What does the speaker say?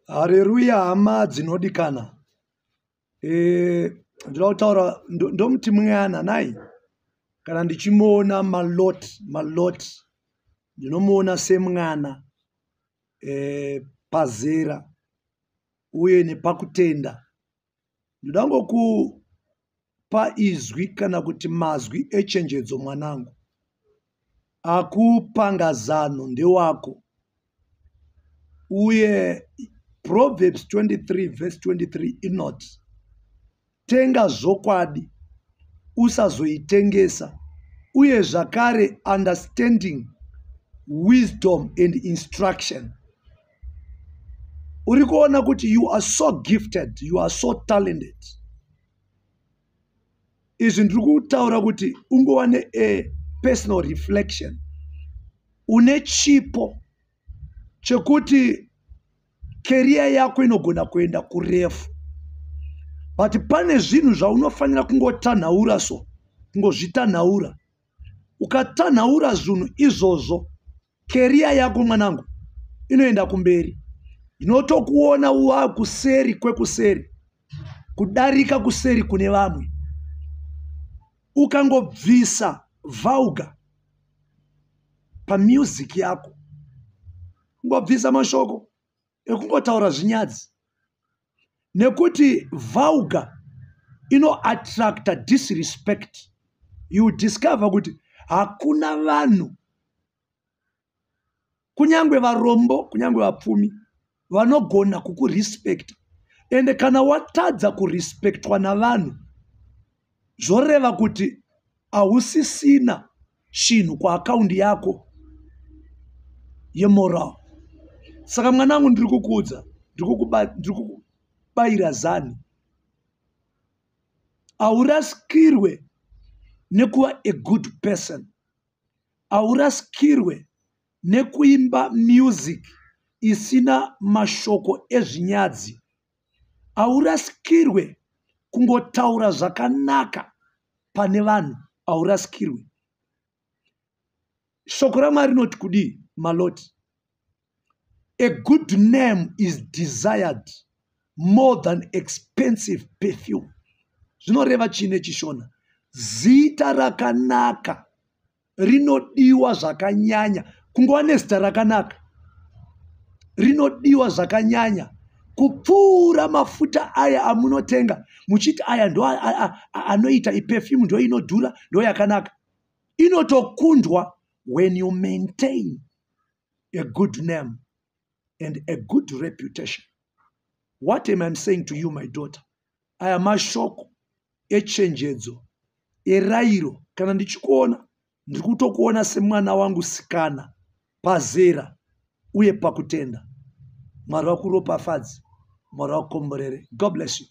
Hareruya hama dzinodikana. Eh, ndinoda kutaura ndomuti mwana nai kana ndichimuona Malot Malot ndinomuona semwana eh, pazera uye nepakutenda. Ndoda ngokupa izwi kana kuti mazwi echenjedzo mwanangu. Akupanga zano ndewako. Uye Proverbs 23 verse 23 inoti, Tenga zvokwadi, usazoitengesa, uye zvakare understanding, wisdom and instruction. Uri kuona kuti you are so gifted, you are so talented. Izvi ndiri kutaura kuti ungova ne personal reflection. Une chipo chekuti keriya yako inogona kuenda kurefu but pane zvinhu zvaunofanira kungotanhaura so kungozvitanhaura ukatanhaura zvinhu izvozvo keriya yako mwanangu inoenda kumberi ndinotokuona wakuseri kwekuseri kudarika kuseri kune vamwe ukangobvisa vauga pamusic yako kungobvisa mashoko ekungotaura zvinyadzi nekuti vulgar inoattracta disrespect. You discover kuti hakuna vanhu kunyange varombo kunyange vapfumi vanogona kukurespecta ende kana watadza kurespectwa navanhu zvoreva kuti hausisina chinhu kuakaundi yako yemoral. Saka mwanangu ndiri kukuudza, ndiri kukubayira zani. Haurasikirwe nekuva a good person. Haurasikirwe nekuimba music isina mashoko ezvinyadzi. Haurasikirwe kungotaura zvakanaka pane vanhu haurasikirwe. Shoko raMwari rinoti kudii Maloti? A good name is desired more than expensive perfume. Zvinoreva chii nechishona? Zita rakanaka rinodiwa zvakanyanya. Kungova nezita rakanaka rinodiwa zvakanyanya kupfuura mafuta aya amunotenga muchiti aya ndo anoita iperfume ndo inodhura ndo yakanaka. Inotokundwa when you maintain a good name and a good reputation. What am I saying to you my daughter? Aya mashoko echenjedzo, erayiro. Kana ndichikuona, ndiri kutokuona semwana wangu sikana pazera uye pakutenda. Mwari vakuropafadze, Mwari vakukomborere. God bless you.